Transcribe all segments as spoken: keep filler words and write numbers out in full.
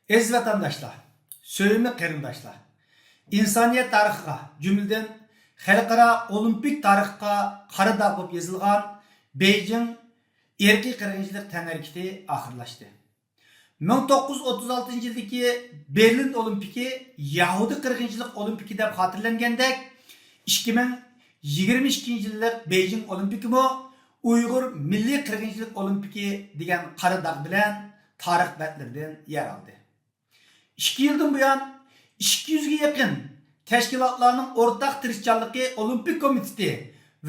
ئەزىز ۋەتەنداشلار، سۆيۈملۈك قېرىنداشلار! ئىنسانىيەت تارىخىغا، جۈملىدىن خەلقئارا ئولىمپىك تارىخقا قارا داغ بولۇپ يېزىلغان بېيجىڭ ئىرقىي قىرغىنچىلىق تەنھەرىكىتى ئاخىرلاشتى. مىڭ توققۇز يۈز ئوتتۇز ئالتىنچى يىلدىكى بېرلىن ئولىمپىكى يەھۇدىي قىرغىنچىلىق ئولىمپىكى دەپ خاتىرىلەنگەندەك، ئىككى مىڭ يىگىرمە ئىككىنچى يىللىق بېيجىڭ ئولىمپىكىمۇ ئۇيغۇر مىللىي قىرغىنچىلىق ئولىمپىكى دېگەن قارا داغ بىلەن تارىخ بەتلىرىدىن يەر ئالدى. ئىككى يىلدىن بۇيان ئىككى يۈزگە يېقىن تەشكىلاتلارنىڭ ئورتاق تىرىشچانلىقى ئولىمپىك كومىتېتى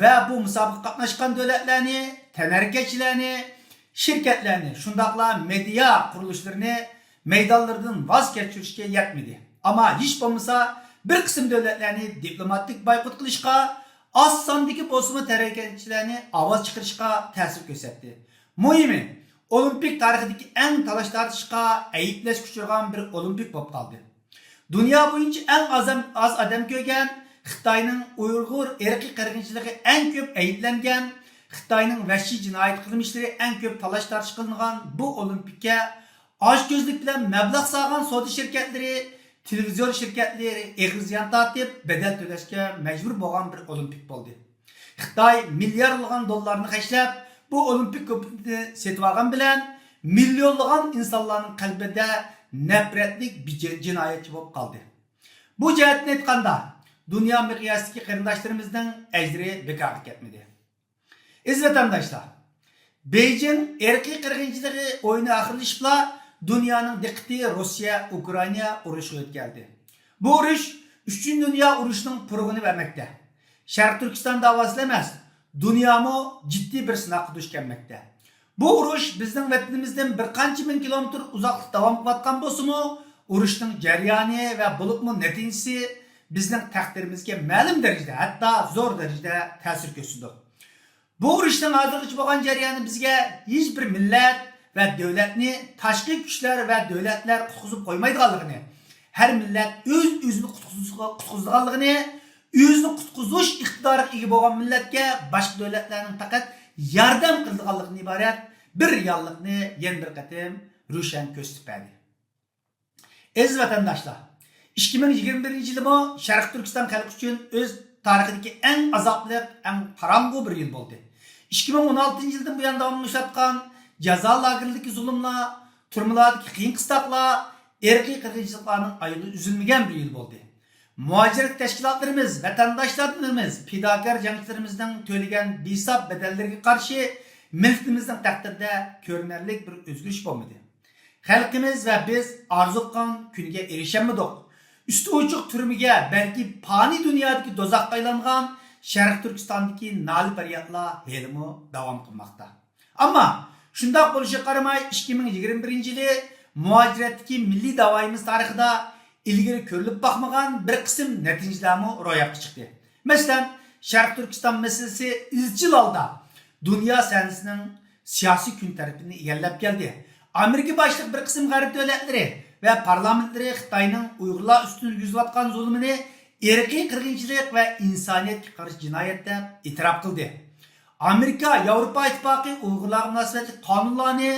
ۋە بۇ مۇسابىقىگە قاتناشقان دۆلەتلەرنى، تەنھەرىكەتچىلەرنى، شىركەتلەرنى، شۇنداقلا مېدىيا قۇرۇلۇشلىرىنى مەيدانلىرىدىن ۋاز كەچۈرۈشكە يەتمىدى. ئەمما ھېچ بولمىسا بىر قىسىم دۆلەتلەرنى دىپلوماتىك بايقۇت قىلىشقا، ئاز ساندىكى بولسىمۇ تەنھەرىكەتچىلەرنى ئاۋاز چىقىرىشقا تەسىر كۆرسەتتى. مۇھىمى، ئولىمپىك تارىخىدىكى ئەڭ تالاش-تارتىشقا، ئەيىبلەشكە ئۇچرىغان بىر ئولىمپىك بولۇپ قالدى. دۇنيا بويىچە ئەڭ ئاز، ئاز ئادەم كۆرگەن، خىتاينىڭ ئۇيغۇر ئىرقىي قىرغىنچىلىقى ئەڭ كۆپ ئەيىبلەنگەن، خىتاينىڭ ۋەھشىي جىنايەت قىلمىشلىرى ئەڭ كۆپ تالاش-تارتىش قىلىنغان بۇ ئولىمپىككە ئاچكۆزلۈك بىلەن مەبلەغ سالغان سودا شىركەتلىرى، تېلېۋىزىيون شىركەتلىرى ئېغىر زىيان تارتىپ، بەدەل تۆلەشكە مەجبۇر بولغان بىر ئولىمپىك بولدى. خىتاي مىليارلىغان دوللارنى خەجلەپ، بۇ ئولىمپىك كومىتېتىنى سېتىۋالغان بىلەن، مىليونلىغان ئىنسانلارنىڭ قەلبىدە نەپرەتلىك بىر جى-، جىنايەتچى بولۇپ قالدى. بۇ جەھەتتىن ئېيتقاندا، دۇنيا مىقياسىدىكى قېرىنداشلىرىمىزنىڭ ئەجرى بىكارغا كەتمىدى. ئەزىز ۋەتەنداشلار، بېيجىڭ ئىرقىي قىرغىنچىلىقى ئويۇنى ئاخىرلىشىپلا، دۇنيانىڭ دىققىتى روسىيە، ئۇكرائىنا ئۇرۇشىغا يۆتكەلدى. بۇ ئۇرۇش ئۈچىنچى دۇنيا ئۇرۇشىنىڭ پۇرىقىنى بەرمەكتە. شەرقىي تۈركىستان داۋاسىلا ئەمەس، دۇنيامۇ جىددىي بىر سىناققا دۇچ كەلمەكتە. بۇ ئۇرۇش بىزنىڭ ۋەتىنىمىزدىن بىر قانچە مىڭ كىلومېتىر ئۇزاقلىقتا داۋام قىلىۋاتقان بولسىمۇ، ئۇرۇشنىڭ جەريانى ۋە بولۇپمۇ نەتىجىسى بىزنىڭ تەقدىرىمىزگە مەلۇم دەرىجىدە، ھەتتا زور دەرىجىدە تەسىر كۆرسىتىدۇ. بۇ ئۇرۇشنىڭ ھازىرغىچە بولغان جەريانى بىزگە ھېچبىر مىللەت ۋە دۆلەتنى تاشقى كۈچلەر ۋە دۆلەتلەر قۇتقۇزۇپ قويمايدىغانلىقىنى، ھەر مىللەت ئۆز-ئۆزىنى قۇتقۇزۇش-، قۇتقۇزىدىغانلىقىنى، ئۆزىنى قۇتقۇزۇش ئىقتىدارىغا ئىگە بولغان مىللەتكە باشقا دۆلەتلەرنىڭ پەقەت ياردەم قىلىدىغانلىقىدىن ئىبارەت بىر رېئاللىقنى يەنە بىر قېتىم روشەن كۆرسىتىپ بەردى. ئەزىز ۋەتەنداشلار، ئىككى مىڭ يىگىرمە بىرىنچى يىلىمۇ شەرقىي تۈركىستان خەلقى ئۈچۈن ئۆز تارىخىدىكى ئەڭ ئازابلىق، ئەڭ قاراڭغۇ بىر يىل بولدى. ئىككى مىڭ ئون ئالتىنچى يىلدىن بۇيان داۋاملىشىۋاتقان جازا لاگېرلىرىدىكى زۇلۇملار، تۈرمىلەردىكى قىيىن-قىستاقلار، ئىرقىي قىرغىنچىلىقلارنىڭ ئايىغى ئۈزۈلمىگەن بىر يىل بولدى. مۇھاجىرەت تەشكىلاتلىرىمىز، ۋەتەنداشلىرىمىز، پىداكار جەڭچىلىرىمىزنىڭ تۆلىگەن بىھېساب بەدەللىرىگە قارشى مىللىتىمىزنىڭ تەقدىرىدە كۆرۈنەرلىك بىر ئۆزگىرىش بولمىدى. خەلقىمىز ۋە بىز ئارزۇ قىلغان كۈنگە ئېرىشەلمىدۇق. ئۈستى ئوچۇق تۈرمىگە، بەلكى پانىي دۇنيادىكى دوزاخقا ئايلانغان شەرقىي تۈركىستاندىكى نالە-پەريادلار ھېلىمۇ داۋام قىلماقتا. ئەمما شۇنداق بولۇشىغا قارىماي، ئىككى مىڭ يىگىرمە بىرىنچى يىلى مۇھاجىرەتتىكى مىللىي داۋايىمىز تارىخىدا ئىلگىرى كۆرۈلۈپ باقمىغان بىر قىسىم نەتىجىلەرمۇ روياپقا چىقتى. مەسىلەن، شەرقىي تۈركىستان مەسىلىسى ئىزچىل ھالدا دۇنيا سەھنىسىنىڭ سىياسىي كۈن تەرتىپىنى ئىگىلەپ كەلدى. ئامېرىكا باشلىق بىر قىسىم غەرب دۆلەتلىرى ۋە پارلامېنتلىرى خىتاينىڭ ئۇيغۇرلار ئۈستىدە يۈرگۈزۈۋاتقان زۇلۇمىنى ئىرقىي قىرغىنچىلىق ۋە ئىنسانىيەتكە قارشى جىنايەت دەپ ئېتىراپ قىلدى. ئامېرىكا، ياۋروپا ئىتتىپاقى ئۇيغۇرلارغا مۇناسىۋەتلىك قانۇنلارنى،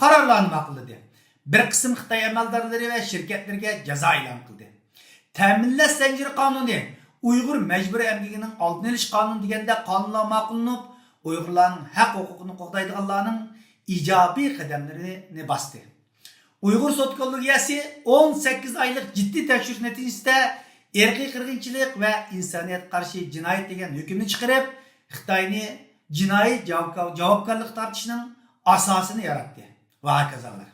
قارارلارنى ماقۇللىدى. بىر قىسىم خىتاي ئەمەلدارلىرى ۋە شىركەتلىرىگە جازا ئېلان قىلدى. تەمىنلەش زەنجىرى قانۇنى، ئۇيغۇر مەجبۇرىي ئەمگىكىنىڭ ئالدىنى ئېلىش قانۇنى دېگەندەك قانۇنلار ماقۇللىنىپ، ئۇيغۇرلارنىڭ ھەق-ھوقۇقىنى قوغدايدىغانلارنىڭ ئىجابىي قەدەملىرىنى باستى. ئۇيغۇر سوت كوللېگىيەسى ئون سەككىز ئايلىق جىددىي تەكشۈرۈش نەتىجىسىدە ئىرقىي قىرغىنچىلىق ۋە ئىنسانىيەتكە قارشى جىنايەت دېگەن ھۆكۈمنى چىقىرىپ، خىتاينى جىنايى جاۋابكار-، جاۋابكارلىققا تارتىشنىڭ ئاساسىنى ياراتتى ۋە ھاكازالار.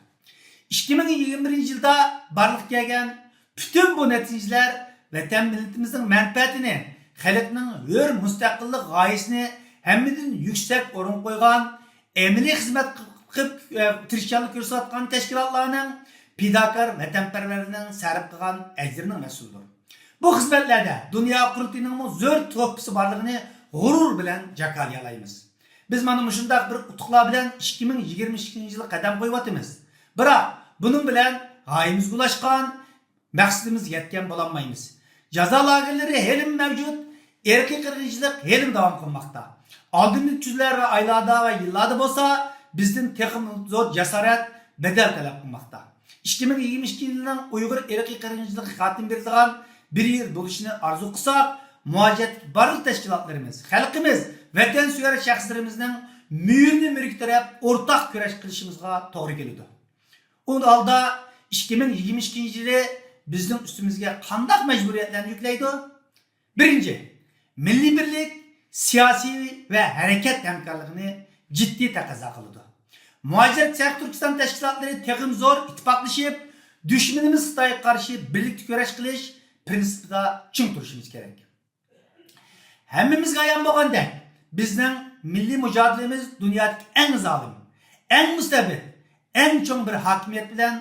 ئىككى مىڭ يىگىرمە بىرىنچى يىلدا بارلىققا كەلگەن پۈتۈن بۇ نەتىجىلەر ۋەتەن مىللىتىمىزنىڭ مەنپەئەتىنى، خەلقنىڭ ھۆر مۇستەقىللىق غايىسىنى ھەممىدىن يۈكسەك ئورۇنغا قويغان، ئەمەلىي خىزمەت قىلىپ، ئە، تىرىشچانلىق كۆرسىتىۋاتقان تەشكىلاتلارنىڭ، پىداكار ۋەتەنپەرۋەرلىرىنىڭ سەرپ قىلغان ئەجرىنىڭ مەھسۇلىدۇر. بۇ خىزمەتلەردە دۇنيا قۇرۇلتىيىنىڭمۇ زور تۆھپىسى بارلىقىنى غۇرۇر بىلەن جاكارلىيالايمىز. بىز مانا مۇشۇنداق بىر ئۇتۇقلار بىلەن ئىككى مىڭ يىگىرمە ئىككىنچى يىلغا قەدەم قويۇۋاتىمىز. بىراق، بۇنىڭ بىلەن غايىمىزگە ئۇلاشقان، مەقسىتىمىزگە يەتكەن بولالمايمىز. جازا لاگېرلىرى ھېلىمۇ مەۋجۇت، ئىرقىي قىرغىنچىلىق ھېلىمۇ داۋام قىلماقتا. ئالدىمىزدىكى كۈنلەر ۋە ئايلاردا ۋە يىللاردا بولسا بىزدىن تېخىمۇ زور جاسارەت، بەدەل تەلەپ قىلماقتا. ئىككى مىڭ يىگىرمە ئىككىنچى يىلنىڭ ئۇيغۇر ئىرقىي قىرغىنچىلىقىغا خاتىمە بېرىدىغان بىر يىل بولۇشىنى ئارزۇ قىلساق، مۇھاجىرەتتىكى بارلىق تەشكىلاتلىرىمىز، خەلقىمىز، ۋەتەنسۆيەر شەخسلىرىمىزنىڭ مۈيۈرنى مۈرىكى تىرەپ ئورتاق كۈرەش قىلىشىمىزغا توغرا كېلىدۇ. ئۇ ھالدا ئىككى مىڭ يىگىرمە ئىككىنچى يىلى بىزنىڭ ئۈستىمىزگە قانداق مەجبۇرىيەتلەرنى يۈكلەيدۇ؟ بىرىنچى، مىللىي بىرلىك سىياسىي ۋە ھەرىكەت ھەمكارلىقىنى جىددىي تەقەززا قىلىدۇ. مۇھاجىرەت شەرقىي تۈركىستان تەشكىلاتلىرى تېخىمۇ زور ئىتتىپاقلىشىپ، دۈشمىنىمىز خىتايغا قارشى بىرلىكتە كۈرەش قىلىش پىرىنسىپىدا چىڭ تۇرۇشىمىز كېرەك. ھەممىمىزگە ئايان بولغاندەك، بىزنىڭ مىللىي مۇجادىلىمىز دۇنيادىكى ئەڭ زالىم، ئەڭ مۇستەبىت، ئەڭ چوڭ بىر ھاكىمىيەت بىلەن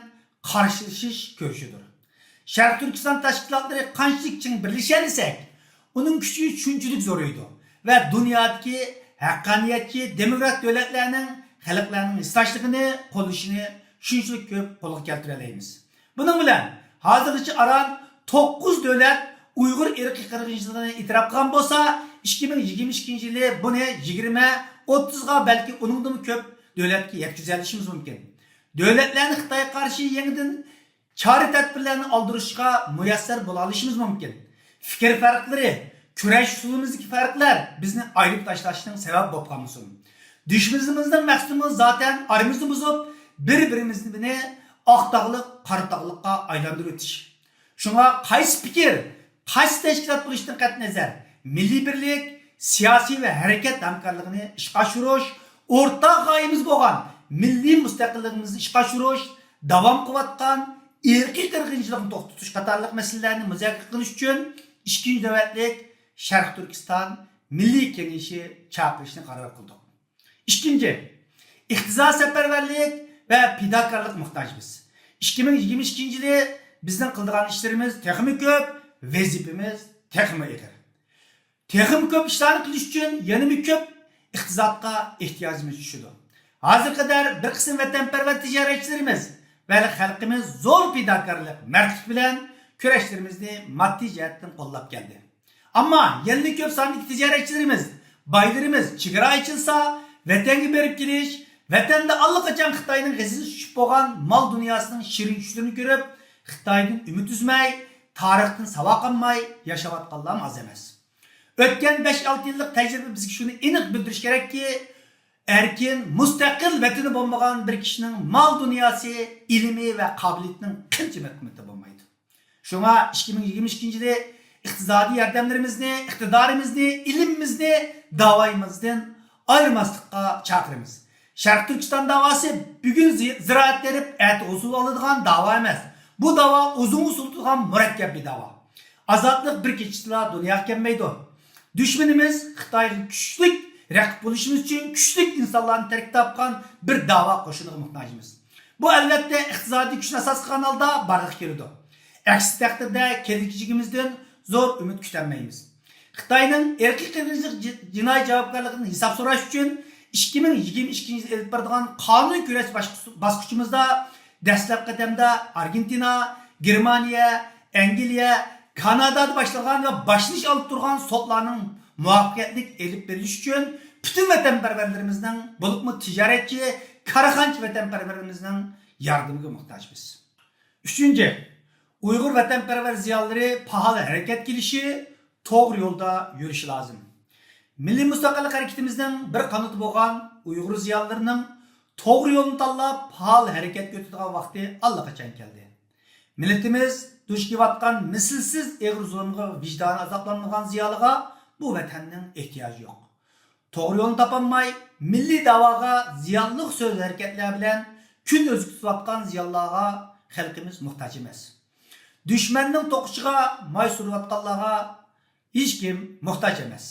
قارشىلىشىش كۈرىشىدۇر. شەرقىي تۈركىستان تەشكىلاتلىرى قانچىلىك چىڭ بىرلىشەلىسەك، ئۇنىڭ كۈچى شۇنچىلىك زورىيىدۇ ۋە دۇنيادىكى ھەققانىيەتچى دېموكرات دۆلەتلەرنىڭ خەلقلەرنىڭ ھېسداشلىقىنى، قوللىشىنى شۇنچىلىك كۆپ قولغا كەلتۈرەلەيمىز. بۇنىڭ بىلەن ھازىرغىچە ئاران توققۇز دۆلەت ئۇيغۇر ئىرقىي قىرغىنچىلىقىنى ئېتىراپ قىلغان بولسا، ئىككى مىڭ يىگىرمە ئىككىنچى يىلى بۇنى يىگىرمە، ئوتتۇزغا، بەلكى ئۇنىڭدىنمۇ كۆپ دۆلەتكە يەتكۈزەلىشىمىز مۇمكىن. دۆلەتلەرنى خىتايغا قارشى يېڭىدىن چارە-تەدبىرلەرنى ئالدۇرۇشقا مۇيەسسەر بولالىشىمىز مۇمكىن. پىكىر پەرقلىرى، كۈرەش ئۇسۇلىمىزدىكى پەرقلەر بىزنى ئايرىپ تاشلاشنىڭ سەۋەبى بولۇپ قالمىسۇن. دۈشمىنىمىزنىڭ مەقسىتىمىز زاتەن ئارىمىزنى بۇزۇپ، بىر-بىرىمىزنى ئاق تاغلىق، قارا تاغلىققا ئايلاندۇرۇۋېتىش. شۇڭا قايسى پىكىر، قايسى تەشكىلات بولۇشتىن قەتئىينەزەر، مىللىي بىرلىك، سىياسىي ۋە ھەرىكەت ھەمكارلىقىنى ئىشقا ئاشۇرۇش، ئورتاق غايىمىز بولغان مىللىي مۇستەقىللىقىمىزنى ئىشقا ئاشۇرۇش، داۋام قىلىۋاتقان ئىرقىي قىرغىنچىلىقنى توختىتىش قاتارلىق مەسىلىلەرنى مۇزاكىرە قىلىش ئۈچۈن ئىككىنچى نۆۋەتلىك شەرقىي تۈركىستان مىللىي كېڭىشى چاقىرىشنى قارار قىلدۇق. ئىككىنچى، ئىقتىسادىي سەپەرۋەرلىك ۋە پىداكارلىق موھتاجمىز. ئىككى مىڭ يىگىرمە ئىككىنچى يىلى بىزنىڭ قىلىدىغان ئىشلىرىمىز تېخىمۇ كۆپ، ۋەزىپىمىز تېخىمۇ ئېغىر. تېخىمۇ كۆپ ئىشلارنى قىلىش ئۈچۈن يەنىمۇ كۆپ ئىقتىسادقا ئېھتىياجىمىز چۈشىدۇ. ھازىرغا قەدەر بىر قىسىم ۋەتەنپەرۋەر تىجارەتچىلىرىمىز ۋە خەلقىمىز زور پىداكارلىق، مەردلىك بىلەن كۈرەشلىرىمىزنى ماددىي جەھەتتىن قوللاپ كەلدى. ئەمما يەنىلا كۆپ ساندىكى تىجارەتچىلىرىمىز، بايلىرىمىز چېگرا ئېچىلسا، ۋەتەنگە بېرىپ كېلىش، ۋەتەندە ئاللىقاچان خىتاينىڭ غىزىسى چۈشۈپ بولغان مال دۇنياسىنىڭ شېرىن چۈشلىرىنى كۆرۈپ، خىتايدىن ئۈمىد ئۈزمەي، تارىختىن ساۋاق ئالماي ياشاۋاتقانلارمۇ ئاز ئەمەس. ئۆتكەن بەش-ئالتە يىللىق تەجرىبە بىزگە شۇنى ئېنىق بىلدۈرۈشى كېرەككى، ئەركىن، مۇستەقىل ۋەتىنى بولمىغان بىر كىشىنىڭ مال دۇنياسى، ئىلمى ۋە قابىلىيىتىنىڭ قىلچە قىممىتى بولمايدۇ. شۇڭا ئىككى مىڭ يىگىرمە ئىككىنچى يىلى ئىقتىسادىي ياردەملىرىمىزنى، ئىقتىدارىمىزنى، ئىلمىمىزنى داۋايىمىزدىن ئايرىماسلىققا چاقىرىمىز. شەرقىي تۈركىستان داۋاسى بۈگۈن زى-، زىرائەت تېرىپ، ئەتە ھوسۇل ئالىدىغان داۋا ئەمەس. بۇ داۋا ئۇزۇنغا سوزۇلىدىغان مۇرەككەپ بىر داۋا. ئازادلىق بىر كېچىدىلا دۇنياغا كەلمەيدۇ. دۈشمىنىمىز خىتايغا كۈچلۈك رەقىب بولۇشىمىز ئۈچۈن كۈچلۈك ئىنسانلارنى تەركىب تاپقان بىر داۋا قوشۇنىغا موھتاجمىز. بۇ، ئەلۋەتتە، ئىقتىسادىي كۈچنى ئاساس قىلغان ھالدا بارلىققا كېلىدۇ. ئەكسى تەقدىردە، كېلىچىكىمىزدىن زور ئۈمىد كۈتەلمەيمىز. خىتاينىڭ ئىرقىي قىرغىنچىلىق جى-، جىنايى جاۋابكارلىقىدىن ھېساب سوراش ئۈچۈن ئىككى مىڭ يىگىرمە ئىككىنچى يىل ئېلىپ بارىدىغان قانۇن كۈرەش باسقۇ-، باسقۇچىمىزدا دەسلەپكى قەدەمدە ئارگېنتىنا، گېرمانىيە، ئەنگلىيە، كانادادا باشلانغان ۋە باشلىنىش ئالىپ تۇرغان سوتلارنىڭ مۇۋەپپەقىيەتلىك ئېلىپ بېرىلىشى ئۈچۈن پۈتۈن ۋەتەنپەرۋەرلىرىمىزنىڭ، بولۇپمۇ تىجارەتچى، كارخانىچى ۋەتەنپەرۋەرلىرىمىزنىڭ ياردىمىگە موھتاجمىز. ئۈچىنچى، ئۇيغۇر ۋەتەنپەرۋەر زىيالىيلىرى پائال ھەرىكەتكە كېلىشى، توغرا يولدا يۈرۈشى لازىم. مىللىي مۇستەقىللىق ھەرىكىتىمىزنىڭ بىر قانىتى بولغان ئۇيغۇر زىيالىيلىرىنىڭ توغرا يولنى تاللاپ، پائال ھەرىكەتكە ئۆتىدىغان ۋاقتى ئاللىقاچان كەلدى. مىللىتىمىز دۇچ كېلىۋاتقان مىسلىسىز ئېغىر زۇلۇمغا ۋىجدانى ئازابلانمىغان زىيالىيغا بۇ ۋەتەننىڭ ئېھتىياجى يوق. توغرا يولنى تاپالماي، مىللىي داۋاغا زىيانلىق سۆز-ھەرىكەتلەر بىلەن كۈن ئۆزگۈرتۈۋاتقان زىيالىيلارغا خەلقىمىز موھتاج ئەمەس. دۈشمەننىڭ توقىچىغا ماي سۈرۈۋاتقانلارغا ھېچكىم موھتاج ئەمەس.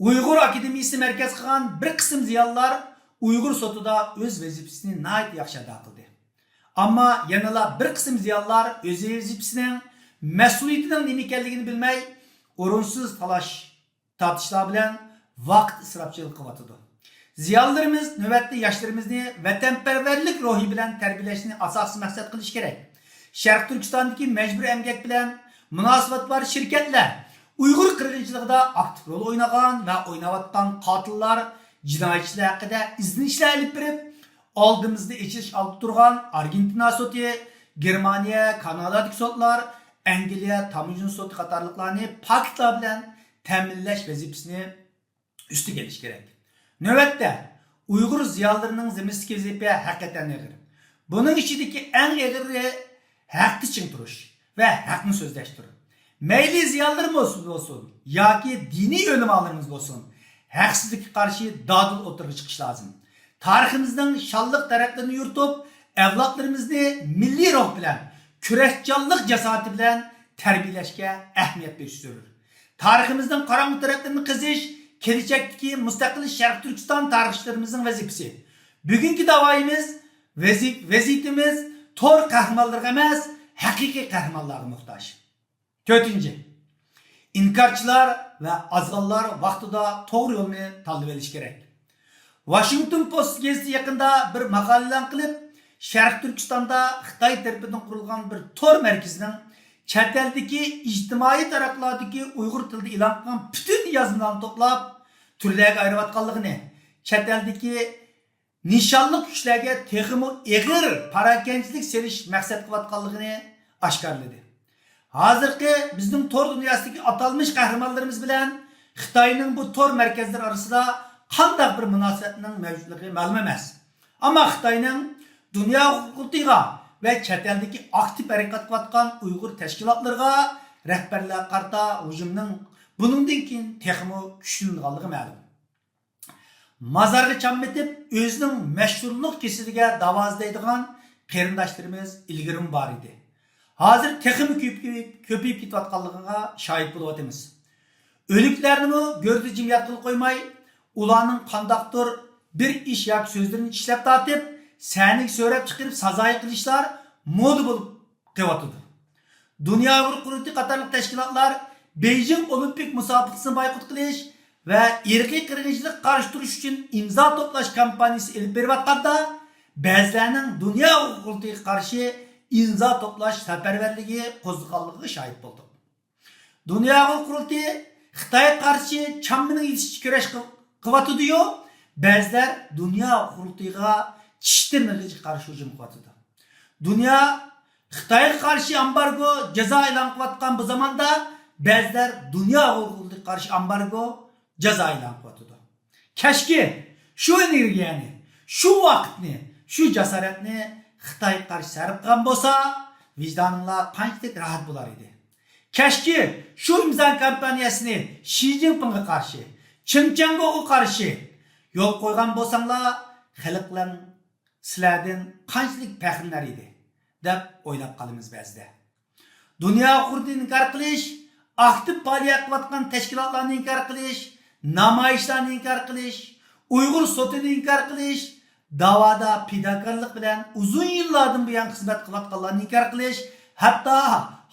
ئۇيغۇر ئاكادېمىيىسىنى مەركەز قىلغان بىر قىسىم زىيالىيلار ئۇيغۇر سوتىدا ئۆز ۋەزىپىسىنى ناھايىتى ياخشى ئادا قىلدى. ئەمما يەنىلا بىر قىسىم زىيالىيلار ئۆز ۋەزىپىسىنىڭ، مەسئۇلىيىتىنىڭ نېمە ئىكەنلىكىنى بىلمەي، ئورۇنسىز تالاش تارتىشلار بىلەن ۋاقىت ئىسراپچىلىقى قىلىۋاتىدۇ. زىيالىيلىرىمىز نۆۋەتتە ياشلىرىمىزنى ۋەتەنپەرۋەرلىك روھى بىلەن تەربىيەلەشنى ئاساسىي مەقسەت قىلىشى كېرەك. شەرقىي تۈركىستاندىكى مەجبۇرىي ئەمگەك بىلەن مۇناسىۋەت بار شىركەتلەر، ئۇيغۇر قىرغىنچىلىقىدا ئاكتىپ رول ئوينىغان ۋە ئويناۋاتقان قاتىللار، جىنايەتچىلەر ھەققىدە ئىزدىنىشلەر ئېلىپ بېرىپ، ئالدىمىزدا ئېچىلىش ئالدىدا تۇرغان ئارگېنتىنا سوتى، گېرمانىيە، كانادادىكى سوتلار، ئەنگلىيە تاموژنا سوتى قاتارلىقلارنى پاكىتلار بىلەن تەمىنلەش ۋەزىپىسىنى ئۈستىگە ئېلىش كېرەك. نۆۋەتتە، ئۇيغۇر زىيالىيلىرىنىڭ زىممىسىدىكى ۋەزىپە ھەقىقەتەن ئېغىر. بۇنىڭ ئىچىدىكى ئەڭ ئېغىرى ھەقتە چىڭ تۇرۇش ۋە ھەقنى سۆزلەشتۇر. مەيلى زىيالىيلىرىمىز بولسۇن ياكى دىنىي ئۆلىمالىرىمىز بولسۇن، ھەقسىزلىككە قارشى دادىل ئوتتۇرىغا چىقىش لازىم. تارىخىمىزنىڭ شانلىق تەرەپلىرىنى يورۇتۇپ، ئەۋلادلىرىمىزنى مىللىي روھ بىلەن، كۈرەشچانلىق جاسارىتى بىلەن تەربىيەلەشكە ئەھمىيەت بېرىش زۆرۈر. تارىخىمىزنىڭ قاراڭغۇ تەرەپلىرىنى قېزىش كېلىچەكتىكى مۇستەقىل شەرقىي تۈركىستان تارىخچىلىرىمىزنىڭ ۋەزىپىسى. بۈگۈنكى داۋايىمىز، ۋەزى-، ۋەزىيىتىمىز تور قەھرىمانلىرىغا ئەمەس، ھەقىقىي قەھرىمانلارغا موھتاج. تۆتىنچى، ئىنكارچىلار ۋە ئازغانلار ۋاقتىدا توغرا يولنى تاللىۋېلىشى كېرەك. ۋاشىنگتون پوست گېزىتى يېقىندا بىر ماقالە ئېلان قىلىپ، شەرقىي تۈركىستاندا خىتاي تەرىپىدىن قۇرۇلغان بىر تور مەركىزىنىڭ چەت ئەلدىكى ئىجتىمائىي تاراتقۇلاردىكى ئۇيغۇر تىلىدا ئېلان قىلغان پۈتۈن يازمىلارنى توپلاپ، تۈرلەرگە ئايرىۋاتقانلىقىنى، چەت ئەلدىكى نىشانلىق كۈچلەرگە تېخىمۇ ئېغىر پاراكەندىچىلىك سېلىش مەقسەت قىلىۋاتقانلىقىنى ئاشكارىلىدى. ھازىرقى بىزنىڭ تور دۇنياسىدىكى ئاتالمىش قەھرىمانلىرىمىز بىلەن خىتاينىڭ بۇ تور مەركەزلىرى ئارىسىدا قانداق بىر مۇناسىۋەتنىڭ مەۋجۇتلۇقى مەلۇم ئەمەس. ئەمما خىتاينىڭ دۇنيا ھوقۇق قۇرۇلتىيىغا ۋە چەت ئەلدىكى ئاكتىپ ھەرىكەت قىلىۋاتقان ئۇيغۇر تەشكىلاتلىرىغا، رەھبەرلەرگە قارىتا ھۇجۇمنىڭ بۇنىڭدىن كېيىن تېخىمۇ كۈچلىنىدىغانلىقى مەلۇم. مازارغا چاممىتىپ، ئۆزىنىڭ مەشھۇرلۇق كېسىلىگە داۋا ئىزدەيدىغان قېرىنداشلىرىمىز ئىلگىرىمۇ بار ئىدى. ھازىر تېخىمۇ كۆپىيىپ، كۆپىيىپ كېتىۋاتقانلىقىغا شاھىت بولۇۋاتىمىز. ئۆلۈكلەرنىمۇ گۆردە جىم ياتقىلى قويماي، ئۇلارنىڭ قانداقتۇر بىر ئىش ياكى سۆزلىرىنى چىشلەپ تارتىپ، سەھنىگە سۆرەپ چىقىرىپ سازايى قىلىشلار مودا بولۇپ قېلىۋاتىدۇ. دۇنيا ئۇيغۇر قۇرۇلتىيى قاتارلىق تەشكىلاتلار بېيجىڭ ئولىمپىك مۇسابىقىسىنى بايقۇت قىلىش ۋە ئىرقىي قىرغىنچىلىققا قارشى تۇرۇش ئۈچۈن ئىمزا توپلاش كامپانىيىسى ئېلىپ بېرىۋاتقاندا، بەزىلەرنىڭ دۇنيا ئۇيغۇر قۇرۇلتىيىغا قارشى ئىمزا توپلاش سەپەرۋەرلىكى قوزغىغانلىقىغا شاھىت بولدۇق. دۇنيا ئۇيغۇر قۇرۇلتىيى خىتايغا قارشى چاممىنىڭ يېتىشىچە كۈرەش قىل-، قىلىۋاتىدۇ-يۇ، بەزىلەر دۇنيا ئۇيغۇر قۇرۇلتىيىغا چىش تىرنىقىغىچە قارشى ھۇجۇم قىلىۋاتىدۇ. دۇنيا خىتايغا قارشى ئامبارگو جازا ئېلان قىلىۋاتقان بۇ زاماندا، بەزىلەر دۇنيا ئۇيغۇر قۇرۇلتىيىغا قارشى ئامبارگو جازا ئېلان قىلىۋاتىدۇ. كەچكى شۇ ئېنېرگىيەنى، شۇ ۋاقىتنى، شۇ جاسارەتنى خىتايغا قارشى سەرپ قىلغان بولسا، ۋىجدانىڭلار قانچىلىك راھەت بولار ئىدى. كەچكى شۇ ئىمزا كامپانىيەسىنى شى جىنپىڭغا قارشى، چېن چىڭگوغا قارشى يولغا قويغان بولساڭلار، خەلقلەر سىلەردىن قانچىلىك پەخىرلىنەر ئىدى، دەپ ئويلاپ قالىمىز بەزىدە. دۇنيا قۇرۇلتىيىنى ئىنكار قىلىش، ئاكتىپ پائالىيەت قىلىۋاتقان تەشكىلاتلارنى ئىنكار قىلىش، نامايىشلارنى ئىنكار قىلىش، ئۇيغۇر سوتىنى ئىنكار قىلىش، داۋادا پىداكارلىق بىلەن ئۇزۇن يىللاردىن بۇيان خىزمەت قىلىۋاتقانلارنى ئىنكار قىلىش، ھەتتا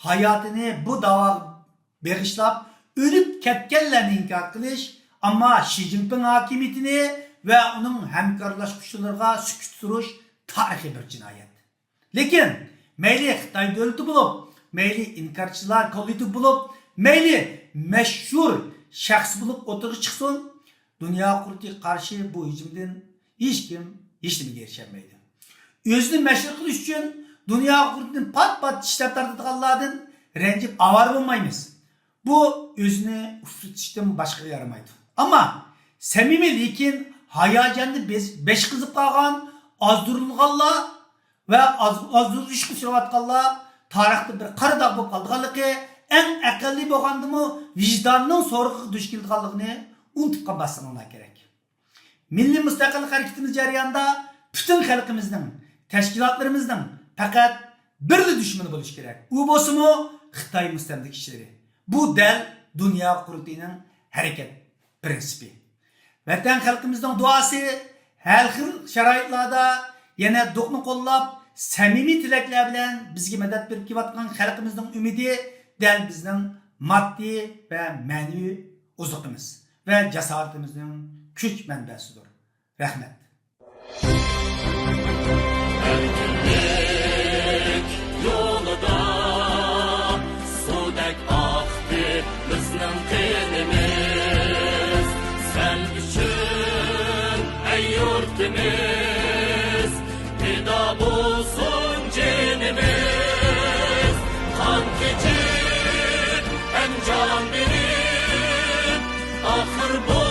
ھاياتىنى بۇ داۋاغا بېغىشلاپ ئۆلۈپ كەتكەنلەرنى ئىنكار قىلىش، ئەمما شى جىنپىڭ ھاكىمىيىتىنى ۋە ئۇنىڭ ھەمكارلاشقۇچىلىرىغا سۈكۈتتە تۇرۇش تارىخىي بىر جىنايەت. لېكىن مەيلى خىتاي دۆلىتى بولۇپ، مەيلى ئىنكارچىلار كوللېكتىپى بولۇپ، مەيلى مەشھۇر شەخس بولۇپ ئوتتۇرىغا چىقسۇن، دۇنيا قۇرۇلتىيىغا قارشى بۇ ھۇجۇمدىن ھېچكىم ھېچنېمىگە ئېرىشەلمەيدۇ. ئۆزىنى مەشھۇر قىلىش ئۈچۈن دۇنيا قۇرۇلتىيىدىن پات-پات چىشلەپ تارتىدىغانلاردىن رەنجىپ ئاۋارە بولمايمىز. بۇ ئۆزىنى ئۇچرىتىشتىن باشقىغا يارىمايدۇ. ئەمما سەمىمىي، لېكىن ھاياجاندا بېش-، بېشى قىزىپ قالغان، ئازدۇرۇلغانلار ۋە ئاز-، ئازدۇرۇلۇشقا ئۇچراۋاتقانلار تارىختا بىر قارا داغ بولۇپ قالىدىغانلىقى، ئەڭ ئەقەللىي بولغاندىمۇ ۋىجداننىڭ سورىقىغا دۇچ كېلىدىغانلىقىنى ئۇنتۇپ قالماسلىقىڭلار كېرەك. مىللىي مۇستەقىللىق ھەرىكىتىمىز جەريانىدا پۈتۈن خەلقىمىزنىڭ، تەشكىلاتلىرىمىزنىڭ پەقەت بىرلا دۈشمىنى بولۇشى كېرەك. ئۇ بولسىمۇ خىتاي مۇستەملىكىچىلىرى. بۇ دەل دۇنيا قۇرۇلتىيىنىڭ ھەرىكەت پىرىنسىپى. ۋەتەن خەلقىمىزنىڭ دۇئاسى، ھەر خىل شارائىتلاردا يەنە دۇئنى قوللاپ، سەمىمىي تىلەكلەر بىلەن بىزگە مەدەت بېرىپ كېلىۋاتقان خەلقىمىزنىڭ ئۈمىدى دەل بىزنىڭ ماددىي ۋە مەنىۋى ئوزۇقىمىز ۋە جاسارىتىمىزنىڭ كۈچ مەنبەسىدۇر. رەھمەت. ئەركىنلىك يولىدا سۇدەك ئاقتى بىزنىڭ قېنىمىز. سەن ئۈچۈن، ئەي يۇرتىمىز، بولسۇن جېنىمىز قان كېچىپ ھەم جان بېرىپ، ئاخىر بۇ